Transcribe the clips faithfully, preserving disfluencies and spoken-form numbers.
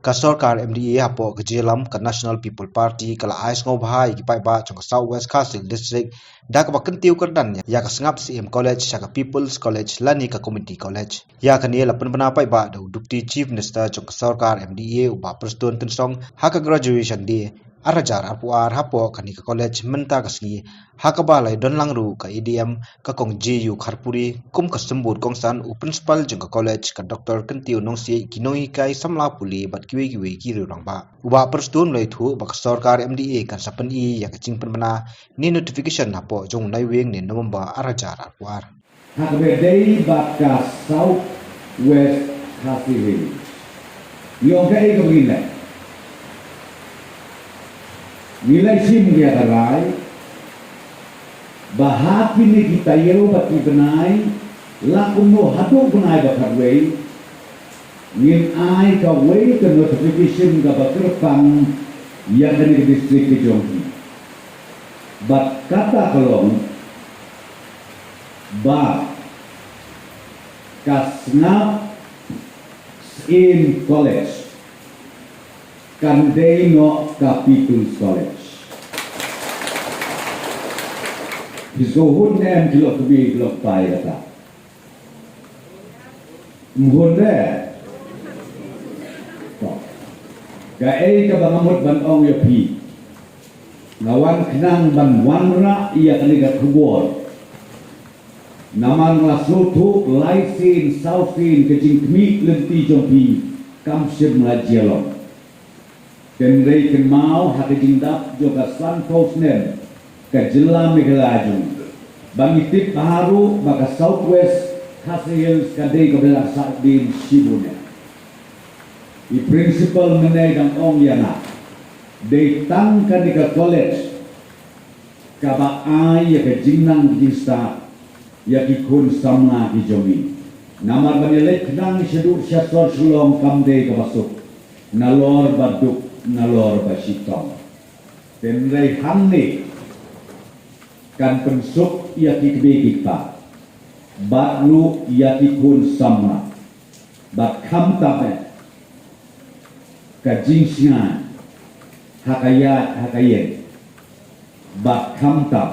Ka sorkar M D A hapoh ka jingïalam ka National People Party ka la ai sngewbha ïa ki paidbah jong ka South West Khasi Hills District da kaba kyntiew kyrdan ïa ka Sngap Syiem College sha ka People's College lane ka Community College. Ïa kane la pynbna paidbah da u Deputy Chief Minister jong ka sorkar M D A u Bah Prestone Tynsong ha ka graduation day ar hajar arphew ar hapoh kane ka college mynta ka sngi, ha kaba la ïadon lang ruh ka A D M ka Kong J U Kharpuri kum ka symbud kongsan, u principal jong ka college ka Doctor Kyntiew Nongsiej, ki nonghikai samla pule bad kiwei kiwei ki riew rangbah. U Bah Prestone u la ïathuh ba ka sorkar M D A kan sa pyni ïa ka jingpynbna ne notification hapoh jong u Naiwieng ne November ar hajar arphew ar. Ha kaba dei bad ka South West Khasi Hills, ngi ong kaei kaba ngin leh? Ngi la shim ïa ka rai ba ha kine ki taïew bad ki bnai, la kumno haduh bnai ba khatwei, ngin ai kawei ka notification kaba kyrpang ïa kane ka district ka jong phi. Bad kata ka long ba ka Sngap Syiem College kan dei noh ka People's College. Phi sngewhun ne em, ki lok kmie ki lok kpa ïa kata? Ym hun re. To, kaei kaba nga mut ban ong ïa phi, nga wan khnang ban wanrah ïa kane ka khubor. Namar nga sngewthuh lai sien saw sien ka jingkhmih lynti jong phi kam shym la jia long. Hynrei kynmaw ha ka jingdap jong ka sanphew snem ka jylla Meghalaya jong ngi, ba ngi tip bha ruh ba ka South West Khasi Hills ka dei kaba la sah dien shibun. I principal mynne dang ong ïa nga, dei tang kane ka college kaba ai ïa ka jingnang jingstad ïa ki khun samla ki jong ngi. Namar ban ïaleit khnang shaduh sha sor Shillong kam dei kaba suk, nalor ba duk nalor ba shitom. Hynrei hangne kan pynsuk ïa ki kmie ki kpa bad ruh ïa ki khun samla. Bad khamtam eh ka jingsngain ha ka ïaid ha ka ïeng, bad khamtam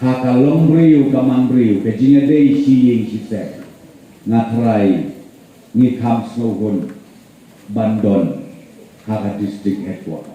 ha ka longbriew ka manbriew, ka jingïadei shi ïing shi sem, nga trai ngi kham sngewhun ban don ha ka district headquarter.